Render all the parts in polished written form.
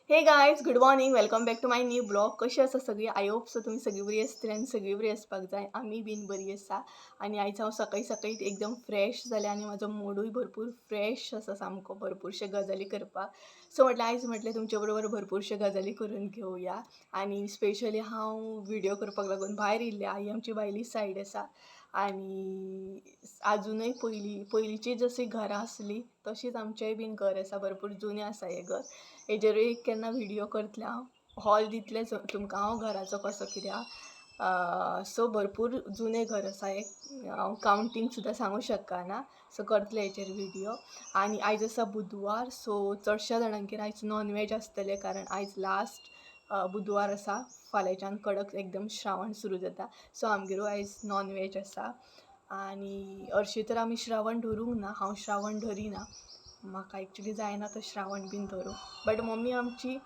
Hey guys, good morning. Welcome back to my new vlog. कशी आसा सगळी? I hope so तुमी सगळीं बरी आसतली आनी सगळीं बरी आसपाक जाय. आमी बीन बरी आसा आनी आयज हांव सकाळीं सकाळीं एकदम फ्रेश जालें आनी म्हाजो मुडूय भरपूर फ्रेश आसा सामको, भरपूरशे गजाली करपाक. सो म्हटलें आयज म्हटलें तुमचे बरोबर भरपूरश्यो गजाली करून घेवया. आनी स्पेशली हांव व्हिडियो करपाक लागून भायर येयल्लें. आई आमची भायली सायड आसा आनी आजुनूय पयलीं पयलींची जशी घरां आसली तशीच आमचेंय बीन घर आसा. भरपूर जुनें आसा हें घर. हेजेरूय एक केन्ना व्हिडियो करतलें हांव. हॉल दितलें तुमकां हांव घराचो कसो कितें आहा. सो भरपूर जुनें घर आसा हें. हांव कावंटींग सुद्दां सांगूंक शकना. सो करतलें हेचेर व्हिडियो. आनी आयज आसा बुधवार, सो चडश्या जाणांगेर आयज नॉन वेज आसतलें, कारण आयज लास्ट बुधवार आसा. फाल्यांच्यान कडक एकदम श्रावण सुरू जाता. सो आमगेरूय आयज नॉन वेज आसा. आनी हरशीं तर आमी श्रावण धरूंक ना. हांव श्रावण धरिना, म्हाका एक्चुली जायना तो श्रावण बीन धरूंक. बट मम्मी आमची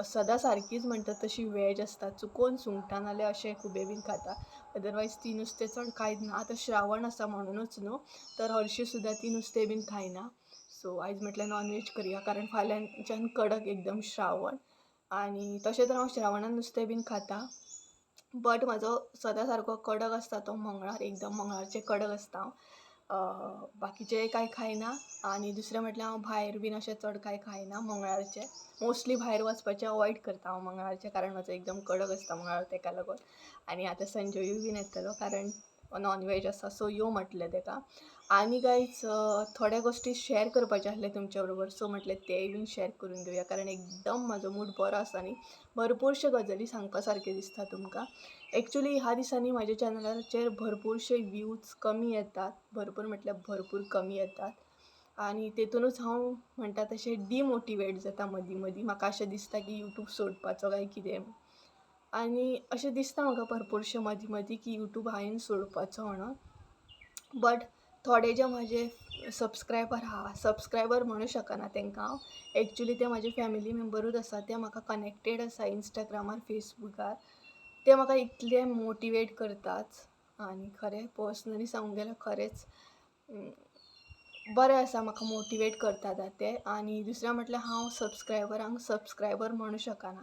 सदां सारकीच म्हणटा तशी वेज आसता. चुकोन सुंगटां नाल्यार अशें खुबे बीन खाता, अदरवायज ती नुस्तें चड कांयच ना. आतां श्रावण आसा म्हणुनूच न्हू, तर हरशीं सुद्दां ती नुस्तें बीन खायना. सो आयज म्हटलें नॉन वेज करया, कारण फाल्यांच्यान कडक एकदम श्रावण. आनी तशें तर हांव श्रावणान नुस्तें बीन खाता, बट म्हाजो सदां सारको कडक आसता तो मंगळार. एकदम मंगळारचें कडक आसता हांव. बाकीचें कांय खायना. आनी दुसरें म्हटल्यार हांव भायर बीन अशें चड कांय खायना मंगळारचें. मोस्टली भायर वचपाचें अवॉयड करता हांव मंगळारचें, कारण म्हाजो एकदम कडक आसता मंगळार, तेका लागून. आनी आतां संजयूय बीन येतलो, कारण नॉन वेज आसा, सो यो म्हटलें तेका. आनी गायज, थोड्या गोश्टी शेअर करपाचे आसले तुमच्या बरोबर, सो म्हटलें तेय बीन शेअर करून घेवया, कारण एकदम म्हाजो मूड बरो आसा न्ही, भरपूरश्यो गजाली सांगपा सारक्यो दिसता तुमकां. एक्चुली ह्या दिसांनी म्हाज्या चॅनलाचेर भरपूरशे व्यूज कमी येतात. भरपूर म्हटल्यार भरपूर कमी येतात. आनी तेतुनूच हांव म्हणटा तशें डिमोटिवेट जाता मदीं मदीं. म्हाका अशें दिसता की यूट्यूब सोडपाचो काय कितें. आनी अशें दिसता म्हाका भरपूरशें मदीं मदीं की यूट्यूब हांवें सोडपाचो म्हणून. बट थोडे जे म्हाजे सबस्क्रायबर आहा, सबस्क्रायबर म्हणूं शकना तांकां हांव, एक्चुली ते म्हाजे फॅमिली मेंबरूच आसा. ते म्हाका कनेक्टेड आसा इंस्टाग्रामार, फेसबुकार. ते म्हाका इतले मोटिवेट करतात. आनी खरें पर्सनली सांगूंक गेल्यार खरेंच बरें आसा, म्हाका मोटिवेट करतात ते. आनी दुसरें म्हटल्यार हांव सबस्क्रायबरांक सबस्क्रायबर म्हणूं शकना,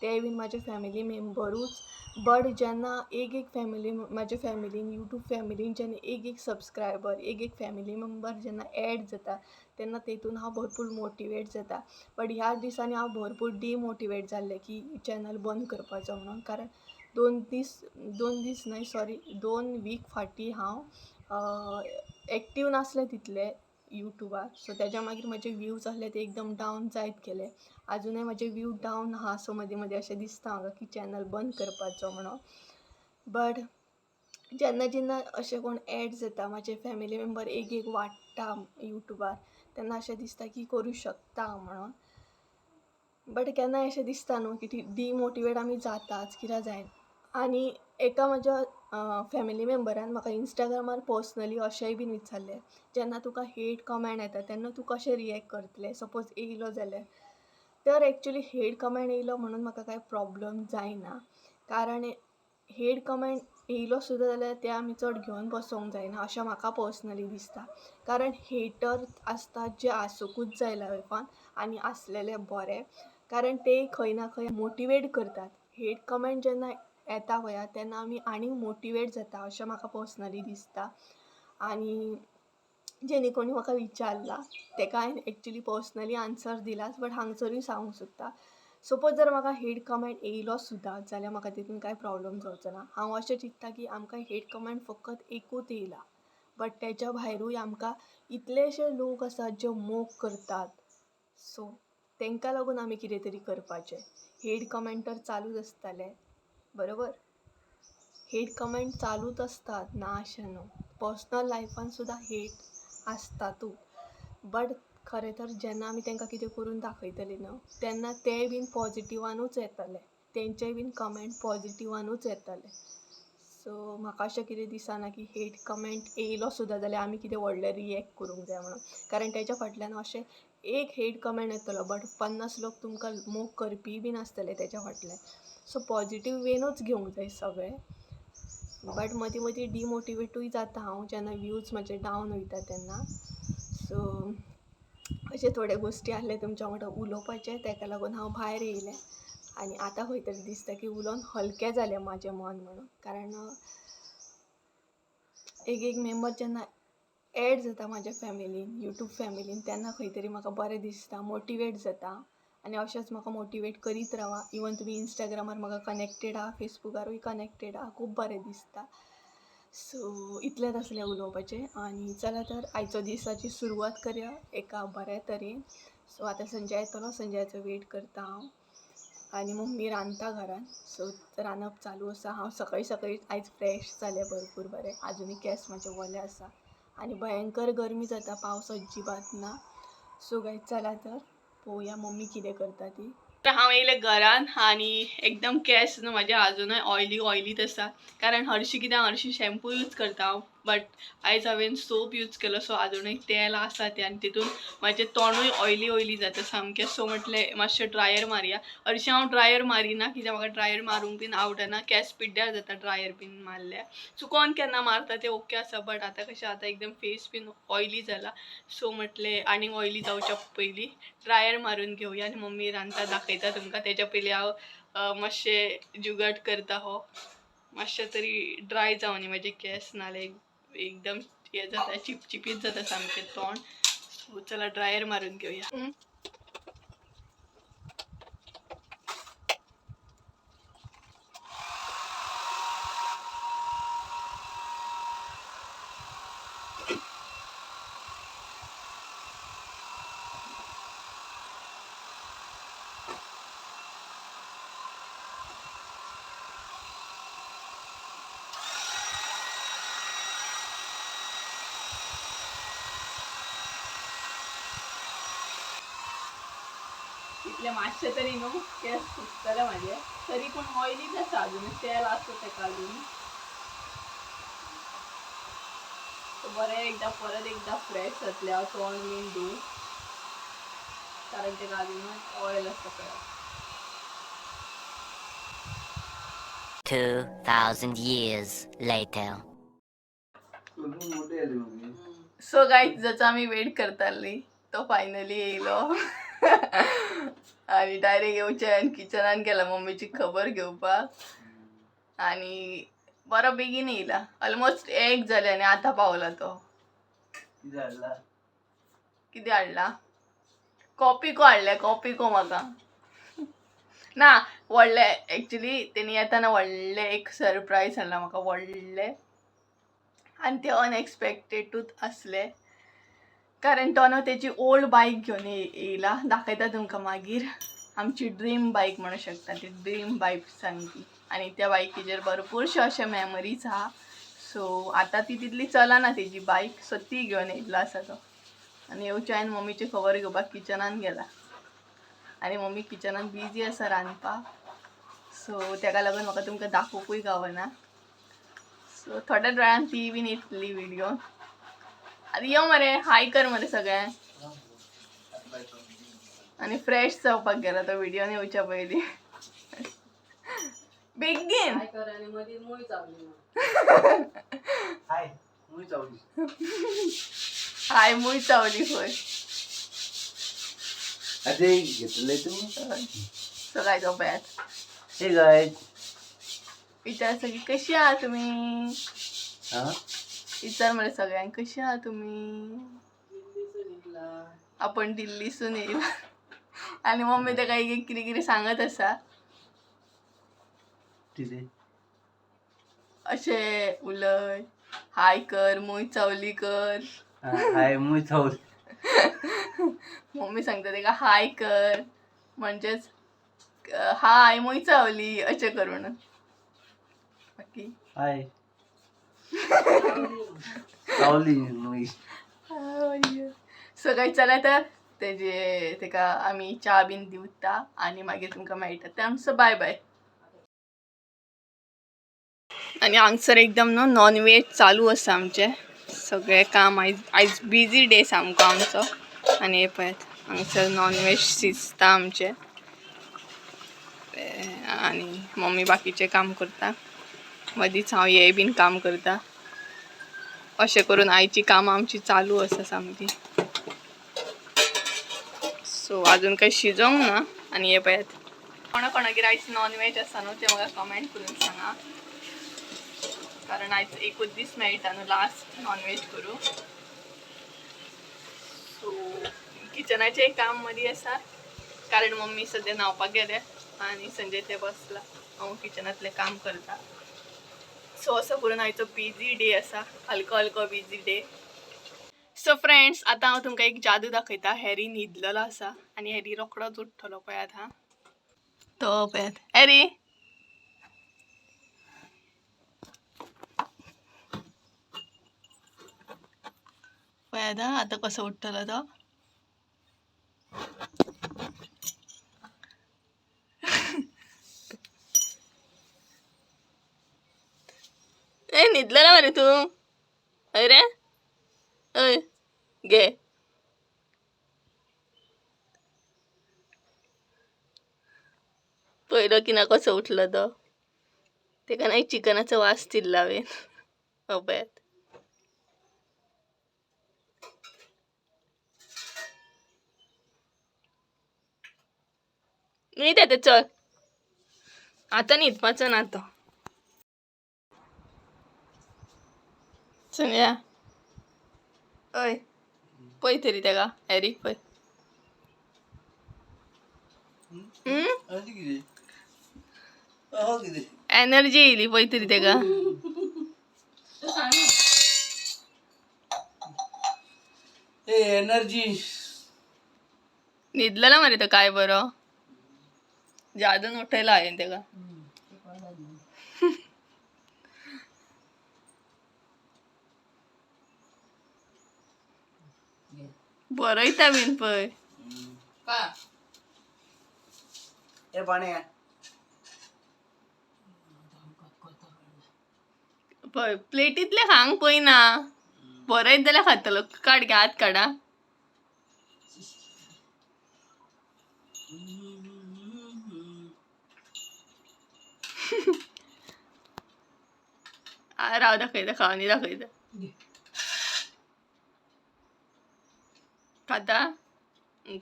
ते बीन म्हाजे फॅमिली मेंबरूच. बट जेन्ना एक एक फॅमिली म्हाज्या फॅमिलीन, यूट्यूब फॅमिलीन जेन्ना एक एक सबस्क्रायबर, एक एक फॅमिली मेंबर जेन्ना एड जाता, तेन्ना तेतून हांव भरपूर मोटिवेट जाता. बट ह्या दिसांनी हांव भरपूर डिमोटिवेट जाल्लें की चॅनल बंद करपाचो म्हणून, कारण 2 दीस, 2 दीस न्हय, सॉरी, 2 वीक फाटीं हांव एक्टीव नासलें तितलें यूट्यूबार. सो तेज्या मागीर म्हजे व्यूज आसले ते एकदम डावन जायत गेले. आजुनूय म्हजे व्यू डावन आहा. सो मदीं मदीं अशें दिसता म्हाका की चॅनल बंद करपाचो म्हणून. बट जेन्ना जेन्ना अशें कोण एड जाता, म्हाजे फॅमिली मेंबर एक एक वाडटा यूट्यूबार, तेन्ना अशें दिसता की करूं शकता म्हणून. बट केन्नाय अशें दिसता न्हू की डिमोटिवेट आमी जाताच, कित्याक जायना. आनी एका म्हज्या फॅमिली मेंबरान म्हाका इंस्टाग्रामार पर्सनली अशेंय बीन विचारलें, जेन्ना तुका हेट कमेंट येता तेन्ना तूं कशें रिएक्ट करतलें, सपोज येयलो जाल्यार? तर एक्चुली हेट कमेंट येयलो म्हणून म्हाका कांय प्रॉब्लम जायना, कारण हेट कमेंट येयलो सुद्दां जाल्यार ते आमी चड घेवन बसोंक जायना अशें म्हाका पर्सनली दिसता. कारण हेटर आसतात जे आसुंकूच जाय लायफान आनी आसलेले बरे, कारण ते खंय ना खंय मोटिवेट करतात. हेट कमेंट जेन्ना येता पळया, तेन्ना आमी आनीक मोटिवेट जाता अशें म्हाका पर्सनली दिसता. आनी जेणे कोणी म्हाका विचारलां तेका हांवें एक्चुली पर्सनली आन्सर दिलाच, बट हांगसरूय सांगूंक सोदता, सपोज जर म्हाका हेट कमेंट येयलो सुद्दां जाल्यार म्हाका तितून कांय प्रॉब्लम जावचो ना. हांव अशें चिंत्ता की आमकां हेट कमेंट फकत एकूच येयला, बट तेच्या भायरूय आमकां इतलेशे लोक आसात जे मोग करतात. सो तांकां लागून आमी कितें तरी करपाचें. हेट कमेंट तर चालूच आसताले, बरोबर? हेट कमेंट चालूच आसतात, ना अशें न्हू. पर्सनल लायफान सुद्दां हेट आसतातूच. बट खरें तर जेन्ना आमी तांकां कितें करून दाखयतलीं न्हू, तेन्ना तेय बीन पॉजिटिवानूच येतले, तेंचेय बीन कमेंट पॉजिटिवानूच येतले. सो म्हाका अशें कितें दिसना की हेट कमेंट येयलो सुद्दां जाल्यार आमी कितें व्हडलें रिएक्ट करूंक जाय म्हणून, कारण तेच्या फाटल्यान अशें एक हेट कमेंट येतलो, बट 50 लोक तुमकां मोग करपीय बीन आसतले तेच्या फाटल्यान. सो पॉजिटीव वेनूच घेवंक जाय सगळें. बट मदीं मदीं डिमोटिवेटूय जाता हांव, जेन्ना व्यूज म्हाजे डावन वयता तेन्ना. सो अशे थोडे गोश्टी आहले तुमच्या वांगडा उलोवपाचें, तेका लागून हांव भायर येयलें. आनी आतां खंय तरी दिसता की उलोवन हलकें जालें म्हाजें मन म्हणून. कारण एक एक मेंबर जेन्ना एड जाता म्हाज्या फॅमिलीन, यूट्यूब फॅमिलीन, तेन्ना खंय तरी म्हाका बरें दिसता, मोटिवेट जाता. आनी अशेंच म्हाका मोटिवेट करीत रावा. इवन तुमी इंस्टाग्रामार म्हाका कनेक्टेड आहा, फेसबुकारूय कनेक्टेड आहा, खूब बरें दिसता. सो इतलेंच आसलें उलोवपाचें. आनी चला तर आयचो दिसाची सुरवात करया एका बऱ्या तरेन. सो आतां संजय येतलो, संजयाचो वेट करता हांव. आनी मम्मी रांदता घरान, सो रांदप चालू आसा. हांव सकाळीं सकाळीं आयज फ्रेश जालें भरपूर बरें. आजुनूय केंस म्हाजे ओले आसा आनी भयंकर गरमी जाता, पावस अजिबात ना. सो गायज चला तर पळोवया मम्मी कितें करता ती. तर हांव येयलें घरान आनी एकदम केंस न्हू म्हाजे आजुनूय ऑयली ऑयलीच आसा. कारण हरशीं कितें हरशीं शॅम्पू यूज करता हांव, बट आयज हांवें सोप यूज केलो, सो आजुनूय तेल आसा तें आनी तितून म्हाजें तोंडूय ऑयली ऑयली जाता सामकें. सो म्हटलें मातशें ड्रायर मारया. हरशीं हांव ड्रायर मारिना, कित्याक म्हाका ड्रायर मारूंक बीन आवडना, केंस पिड्ड्यार जाता ड्रायर बीन मारल्यार. चुकोन केन्ना मारता तें ओके आसा, बट आतां कशें आतां एकदम फेस बीन ऑयली जाला. सो म्हटलें आनीक ऑयली जावच्या पयलीं ड्रायर मारून घेवया. आनी मम्मी रांदता दाखयता तुमकां. तेच्या पयलीं हांव मातशें जुगाड करता, हो मातशें तरी ड्राय जावनी म्हाजे केंस, नाल्यार एकदम हें जाता, चिपचिपीत जाता सामकें तोंड. सो चला ड्रायर मारून घेवया. इतले मातशे तरी न्हू केंस सुकतले म्हाजे, तरी पूण ऑयलीच आसा अजून, तेल आसा तेका अजून. बरें एकदां परत एकदां फ्रेश जातलें हांव तोंड बीन धुवून, कारण तेका अजून ऑयल आसा पळय. 2000 years later. So guys जाचो आमी वेट करताली तो फायनली येयलो आनी डायरेक्ट येवचें आनी किचनान गेला मम्मीची खबर घेवपाक. आनी बरो बेगीन येयला, ऑलमोस्ट एक जालें आनी आतां पावला तो. कितें हाडला? कॉपिको हाडल्या, कॉपिको म्हाका ना व्हडलें. एक्चुली तेणी येताना व्हडलें एक सरप्रायज हाडला म्हाका, व्हडलें. आनी तें अनएक्सपेक्टेडूच आसलें, कारण तो न्हू तेजी ओल्ड बायक घेवन येयला. दाखयता तुमकां मागीर. आमची ड्रीम बायक म्हणू शकता ती, ड्रीम बायक सामकी. आनी त्या बायकीचेर भरपूरश्यो अशे मेमरीज आहा. सो आतां ती तितली चलना तेजी बायक, सो ती घेवन येयल्लो आसा तो. आनी येवच्या हांवें मम्मीची खबर घेवपाक किचनान गेला आनी मम्मी किचनान बिजी आसा रांदपाक. सो तेका लागून म्हाका तुमकां दाखोवपूय गावना. सो थोड्याच वेळान ती बीन येतली व्हिडिओ. आतां यो मरे, हाय कर मरे सगळ्यांक. आनी फ्रेश जावपाक गेला तो व्हिडिओन येवच्या पयलीं बेगीन. हाय मूय चावली खंय. घेतले तूं? सो काय तो पळयात. हे गायज, विचार सगळी कशी आहा तुमी, विचार मरे सगळ्यांक कशी आहा तुमी. आपण दिल्लीसून येयला आनी मम्मी तेका एक एक कितें कितें सांगत आसा. कितें अशें उलय, हाय कर, मूय चावली कर. हाय मूय चावली. मम्मी सांगता तेका हाय कर, म्हणजेच हाय मूय चावली अशें करून. बाकी हाय चावली मूय. सगळें चला तर तेजे तेका आमी च्या बीन दिवता आनी मागीर तुमकां मेळटा. ते आमचो बाय बाय. आनी हांगसर एकदम न्हू नॉन वेज चालू आसा आमचें सगळें काम. आयज आयज बिजी डे सामको आमचो. आनी हे पळयात हांगसर नॉन वेज शिजता आमचें आनी मम्मी बाकीचें काम करता, मदींच हांव हें बीन काम करता. अशें करून आयची कामां आमची चालू आसा सामकी. सो अजून काही शिजोवंक ना. आनी हे पळयात, कोणा कोणागेर आयज नॉन व्हेज आसा न्हू, ते म्हाका कमेंट करून सांगा, कारण आयज एकूच दीस मेळटा न्हू लास्ट नॉन व्हेज करूं. सो किचनाचें काम मदीं आसा, कारण मम्मी सद्या न्हांवपाक गेले आनी संजय ते बसला, हांव किचनांतलें काम करता. सो असो करून आयचो बिजी डे आसा, हलको हलको बिजी डे. सो फ्रेंड्स, आतां हांव तुमकां एक जादू दाखयता. हॅरी न्हिदलेलो आसा आनी हॅरी रोकडोच उठ्ठलो. पळयात हा, तो पळयात हॅरी. पळयात हा आतां कसो उठ्ठलो तो. ए, न्हिदलेलो मरे तूं? हय रे, हय घे. पयलो की ना कसो उठलो तो. तेका ना चिकनाचो वास दिल्ला हांवें. हो पळयात. न्हीद येता, चल आतां न्हिदपाचो ना तो. चलया, हय पळय तरी तेका, हॅरीक पळय. आनी कितें? हो कितें? एनर्जी येयली पळय तरी तेका. ए एनर्जी. न्हिदलेलो मरे तो, काय बरो जादून उठयला हांवें तेका. बरयता बीन पळय. ए पाणी. पळय, प्लेटींतलें खावंक पळयना, बरयत जाल्यार खातलो. काड गे, हात काडा. राव दाखयता, खावनी दाखयता. खाता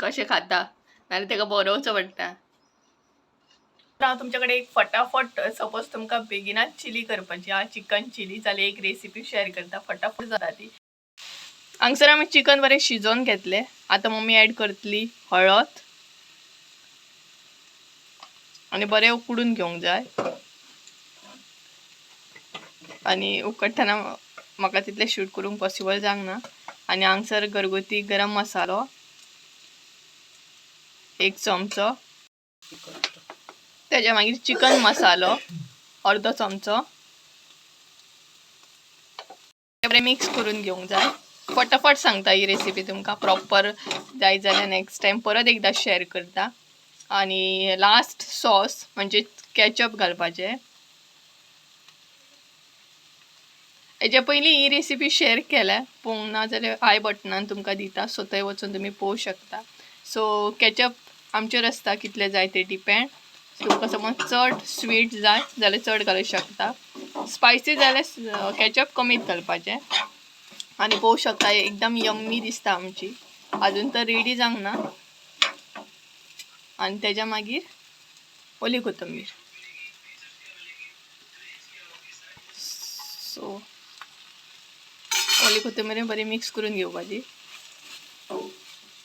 कशें खाता, नाल्यार तेका बरोवचो पडटा. हांव तुमचे कडेन एक फटाफट, सपोज तुमकां बेगिनात चिली करपाची आहा, चिकन चिली जाल्यार एक रेसिपी शेअर करता, फटाफट जाता ती. हांगसर आमी चिकन बरें शिजोवन घेतलें. आतां मम्मी एड करतली हळद आनी बरें उकडून घेवंक जाय. आनी उकडटना म्हाका तितलें शूट करूंक पॉसिबल जावंक ना. आनी हांगसर घरगुती गरम मसालो एक चमचो, तेज्या मागीर चिकन मसालो अर्दो चमचो, बरें मिक्स करून घेवंक जाय. फटाफट सांगता ही रेसिपी, तुमकां प्रॉपर जाय जाल्यार नेक्स्ट टायम परत एकदां शेअर करता. आनी लास्ट सॉस म्हणजे कॅचप घालपाचें. हेज्या पयलीं ही रेसिपी शेअर केल्या, पळोवंक ना जाल्यार I बटनान तुमकां दिता, सो थंय वचून तुमी पळोवंक शकता. सो कॅचप आमचेर आसता कितलें जाय ते, डिपेंड. तुमकां समज चड स्वीट जाय जाल्यार चड घालूंक शकता, स्पायसी जाल्यार कॅचप कमीत घालपाचें. आनी पळोवंक शकता एकदम यम्मी दिसता आमची. अजून तर रेडी जावंक ना. आनी तेज्या मागीर ओली कोथंबीर. सो ओली कोथंबीर बरी मिक्स करून घेवपाची.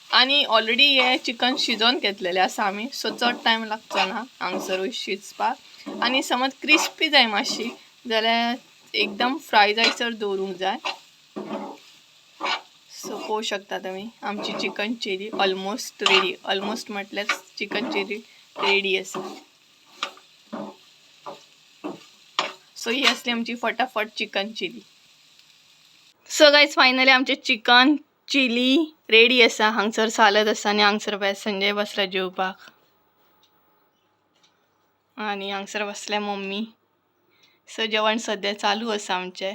आनी ऑलरेडी हे चिकन शिजोवन घेतलेलें आसा आमी, सो चड टायम लागचो ना हांगसरूय शिजपाक. आनी समज क्रिस्पी जाय मातशी जाल्यार एकदम फ्राय जायसर दवरूंक जाय. सो पळोवंक शकता तुमी आमची chicken chilli almost ready. Almost म्हटल्यार चिकन चिली रेडी आसा. सो ही आसली आमची फटाफट chicken chilli. So guys, finally आमचें चिकन चिली रेडी आसा. हांगसर सालद आसा आनी हांगसर पळय संजय बसला जेवपाक आनी हांगसर बसल्या मम्मी. सो जेवण सद्या चालू आसा आमचें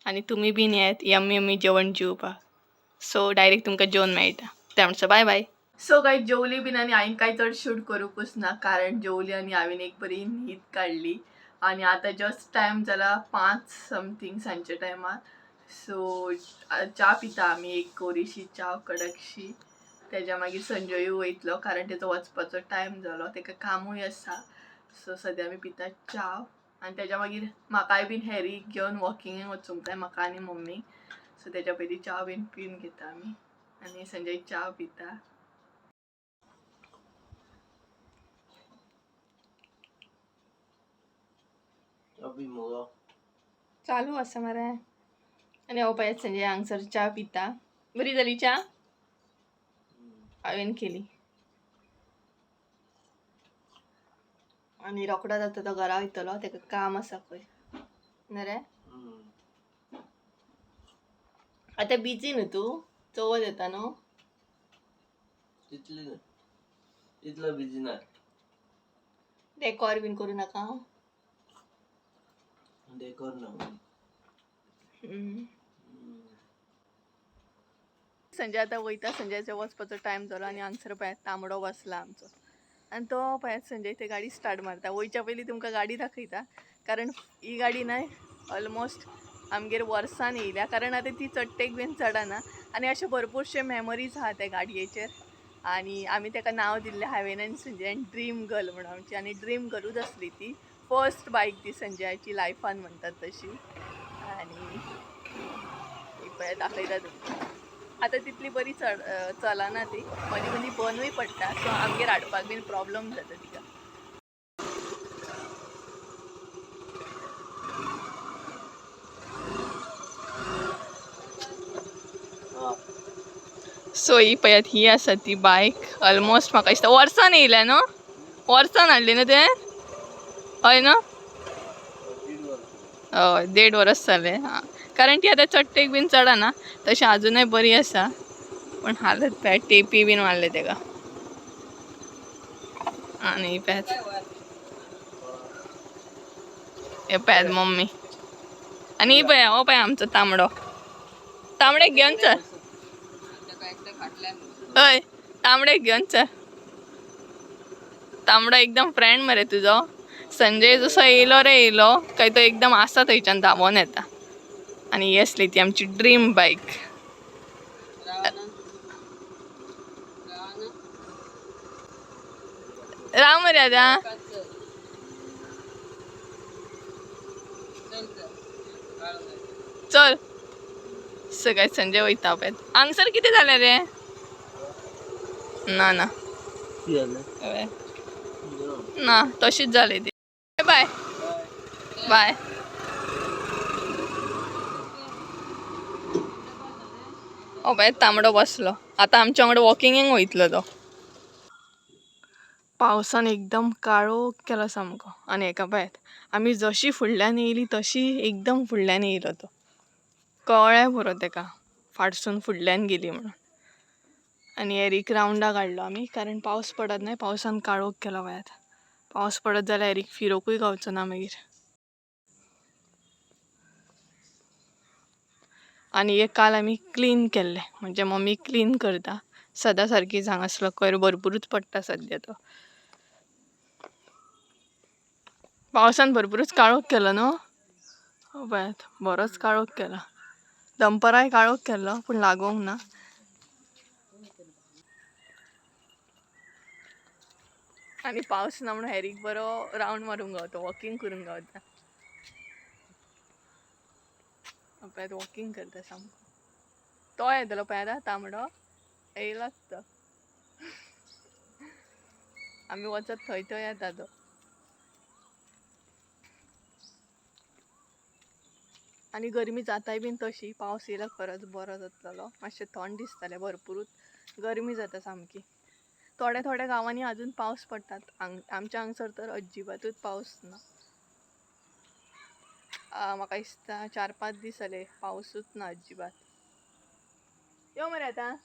आनी तुमी बीन येत यम्मी यम्मी जेवण जेवपाक. सो डायरेक्ट तुमकां जेवन मेळटा त्या म्हणसर, बाय बाय. सो गायज, जेवली बीन आनी हांवें कांय चड शूट करूंकूच ना, कारण जेवली आनी हांवें एक बरी न्हीद काडली. आनी आतां जस्ट टायम जाला 5 समथींग सांजच्या टायमार. सो च्या पिता आमी, एक कोरीशी च्या कडकशी. तेज्या मागीर संजयूय वयतलो कारण तेजो वचपाचो टायम जालो, तेका कामूय आसा. सो सद्या आमी पिता च्या आनी तेज्या मागीर म्हाकाय बीन हॅरीक घेवन वॉकिंगेक वचूंक जाय, म्हाका आनी मम्मीक. सो तेज्या पयलीं च्या बीन पिवन घेता आमी आनी संजय च्या पिता. मुगो चालू आसा मरे. आनी हो पळयात संजय हांगसर च्या पिता. बरी जाली च्या? हांवें केली. आनी रोकडोच आतां तो घरा वयतलो, तेका काम आसा खंय न्हू रे. आतां बिजी न्हू तूं, चवथ येता न्हू. तितली न्हय, तितलो बिजी ना. डेकोर बीन करूं नाका. डेकोर ना. संजय आतां वयता, संजयाचो वचपाचो टायम जालो. आनी हांगसर पळयात तांबडो बसला आमचो आनी तो पळयात संजय ते गाडी स्टार्ट मारता. वयच्या पयलीं तुमकां गाडी दाखयता कारण ही गाडी न्हय ऑलमोस्ट आमगेर वर्सान येयल्या, कारण आतां ती चडटेक बीन चडना. आनी अशे भरपूरशे मेमरीज आहा त्या गाडयेचेर. आनी आमी तेका नांव दिल्लें हांवें आनी संजयान ड्रीम गर्ल म्हणून आमची. आनी ड्रीम गर्लूच आसली ती, फर्स्ट बायक ती संजयाची लायफान म्हणटात तशी. आनी ही पळयात दाखयता तुमकां. आतां तितली बरी चड चलना ती, मदीं मदीं बंदूय पडटा. सो आमगेर हाडपाक बीन प्रॉब्लम जाता तिका. सो ही पळयात ही आसा ती बायक. ऑलमोस्ट म्हाका दिसता वर्सान येयल्या न्हू, वर्सान हाडली न्हू तुवें? हय न्हू? हय, 1.5 वरस जालें. आं, कारण ती आतां चडटेक बीन चडना, तशें आजुनय बरी आसा, पण हालत पळय टेपी बीन मारले तेका. आनी पळयात हे पळयात मम्मी. आनी ही पळया, हो पळय आमचो तांबडो, तांबड्याक घेवन चल. हय, तांबड्याक घेवन चल. तांबडो एकदम फ्रेंड मरे तुजो. संजय जसो येयलो रे येयलो काय तो एकदम आसा थंयच्यान धांवोन येता. आनी ही आसली ती आमची ड्रीम बायक. राव मरे आतां. चल सगळे संजय वयता पळय. हांगसर कितें जालें रे? ना ना ना, तशीच जाली ती. बाय बाय. हो पळय तांबडो बसलो आतां आमच्या वांगडा वॉकिंगेक वयतलो तो. पावसान एकदम काळोख केलो सामको. आनी हेका पळयात आमी जशी फुडल्यान येयली तशी एकदम फुडल्यान येयलो तो. कळ्ळें पुरो तेका फाटसून फुडल्यान गेली म्हणून. आनी एरीक रावंडाक हाडलो आमी कारण पावस पडत न्हय, पावसान काळोख केलो पळयात. पावस पडत जाल्यार एरीक फिरोकूय गावचो ना मागीर. आनी हे काल आमी क्लीन केल्लें, म्हणजे मम्मी क्लीन करता सदां सारकीच. हांगासलो कोयर भरपुरूच पडटा सद्या तो. पावसान भरपुरूच काळोख केलो न्हू? हो पळयात बरोच काळोख केला. दनपरांय काळोख केल्लो पूण लागोंक ना. आनी पावस ना म्हणून हॅरीक बरो रावंड मारूंक गावता, वॉकिंग करूंक गावता. पळयात वॉकिंग करता सामको. तो येतलो पळयात आं, तांबडो येयलाच तो. आमी वचत थंय थंय येता तो. आनी गरमी जाताय बीन तशी, पावस येयलो खरोच बरो जातलो. मातशें थंड दिसतालें, भरपुरूच गरमी जाता सामकी. थोड्या थोड्या गांवांनी अजून पावस पडटात, आमच्या हांगसर तर अजिबातूच पावस ना. म्हाका दिसता 4-5 दीस जाले पावसूच ना अजिबात. यो मरे आतां.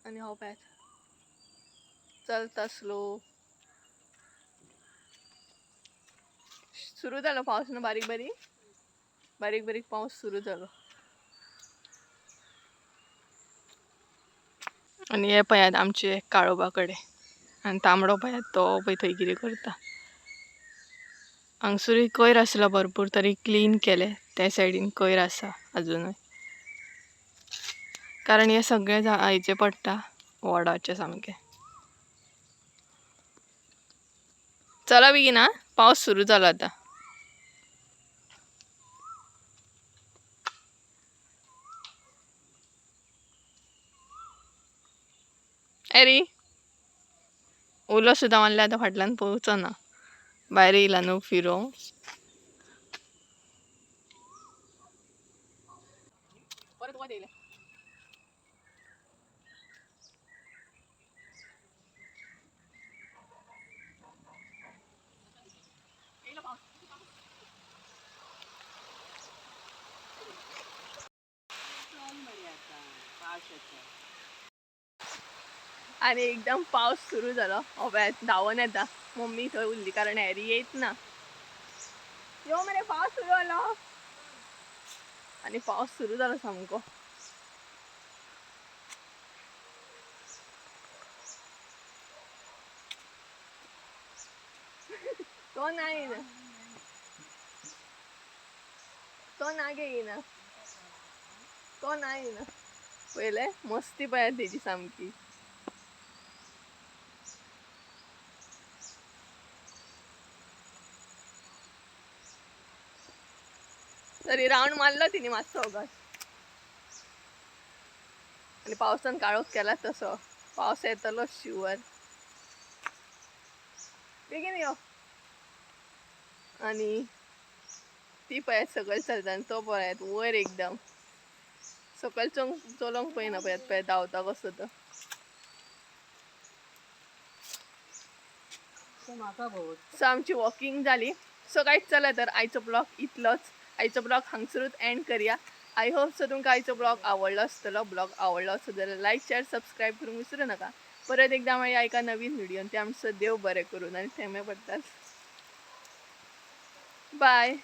आनी हो पळयात चलता स्लो. सुरू जालो पावस न्हू, बारीक बारीक बारीक बारीक पावस सुरू जालो. आनी हे पळयात आमचे काळोबा कडेन. आनी तांबडो पळयात तो पळय थंय कितें करता. हांगसरूय कोयर आसलो भरपूर, तरी क्लीन केलें. त्या सायडीन कोयर आसा अजुनूय, कारण हे सगळें हेचें पडटा. वडाचे सामके. चला बेगीन हा, पावस सुरू जालो आतां. एरी उलो सुद्दां मारल्यार आतां फाटल्यान पळोवचो ना. भायर येयला न्हू फिरोंक. परत वत येयलें. आनी एकदम पावस सुरू जालो. हो पळय धांवोन येता. मम्मी थंय उरली कारण हॅरी येयत ना. यो मरे, पावस सुरू जालो आनी पावस सुरू जालो सामको. तो ना येयना, तो ना गे येयना, तो ना येयना. पयलें मस्ती पळयात तेजी सामकी. तरी रावंड मारलो तिने मातसो वगत. आनी पावसान काळोख केला तसो पावस येतलो शुअर. बेगीन यो. आनी ती पळयात सकयल चलता आनी तो पळयात वयर एकदम सकयल चलोवंक पळयना. पळयात पळयात धांवता कसो तो. सो आमची वॉकिंग जाली. सो कांयच चला तर आयचो ब्लॉग इतलोच. आयचो ब्लॉग हांगसरूच एंड करया. I hope so तुमकां आयचो ब्लॉग आवडलो आसतलो. ब्लॉग आवडलो आसत जाल्यार लायक शेअर सबस्क्रायब करूंक विसरू नका. परत एकदा मागीर एका नवीन व्हिडियोन. ते आमचो देव बरें करून आनी थेंबे पडटात. बाय.